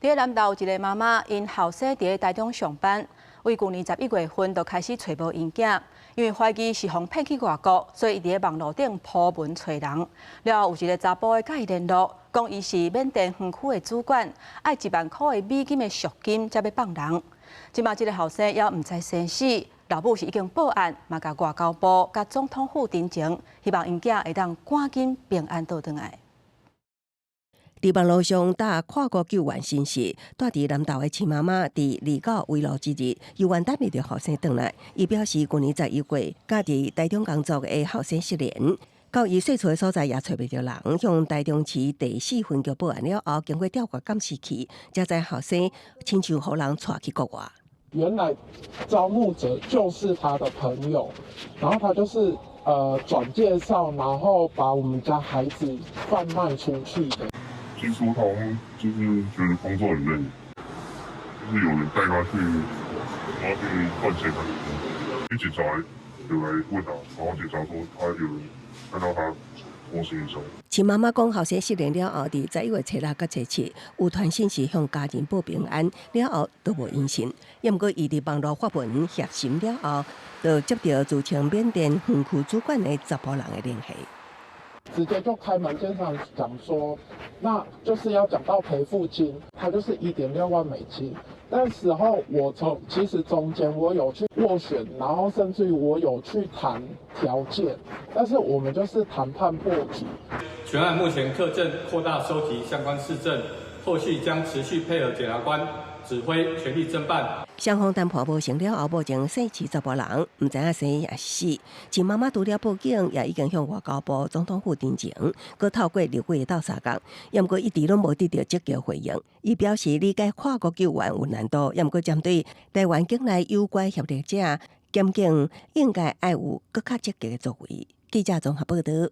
佇南投有一个媽媽，𪜶後生佇台中上班，為舊年11月份就開始揣無𪜶囝，因為懷疑是予騙去外國，所以伊佇網路頂鋪文揣人。了後有一个查埔的佮伊聯絡，講伊是緬甸園區的主管，愛1萬箍的美金的贖金才欲放人。這馬這个後生猶毋知生死，老母是已經報案，嘛共外交部佮總統府陳情，希望𪜶囝會當趕緊平安倒轉來。佇網路上打跨國救援信息，蹛佇南投的陳媽媽佇29慰勞之日，猶原等袂著後生轉來。伊表示，舊年11月，佮佇台中工作的後生失聯，到伊細厝的所在也揣袂著人，向台中市第四分局報案了後，經過調閱監視器，才知後生親像予人帶去國外。原來招募者就是他的朋友，然後他就是轉介紹，然後把我們家孩子販賣出去的。聽說他好像就是覺得工作很累，就是有人帶他去，然後去賺錢還是什麼？因為警察有來問他，然後警察說他有人看到他拖行李箱。陳媽媽講，後生失聯了後，佇11月初六佮初七有傳訊息向家人報平安，了後都無音訊。毋過伊佇網路發文協尋了後，就接著自稱緬甸園區主管的查埔人的聯繫。直接就開門見山講說，那就是要講到賠付金，他就是1.6萬美金。那時候我從其實中間我有去斡旋，然後甚至於我有去談條件，但是我們就是談判破局。全案目前特正擴大收集相關事證，後續將持續配合檢察官指揮全力偵辦。雙方談判無成了後，目前姓陳查埔人毋知影生抑是死。陳媽媽除了報警，也已經向外交部、總統府陳情，閣透過立委鬥相共，毋過一直攏無得著積極回應。伊表示理解跨國救援有難度，毋過針對台灣境內有關協力者，檢警應該愛有閣較積極的作為。記者綜合報導。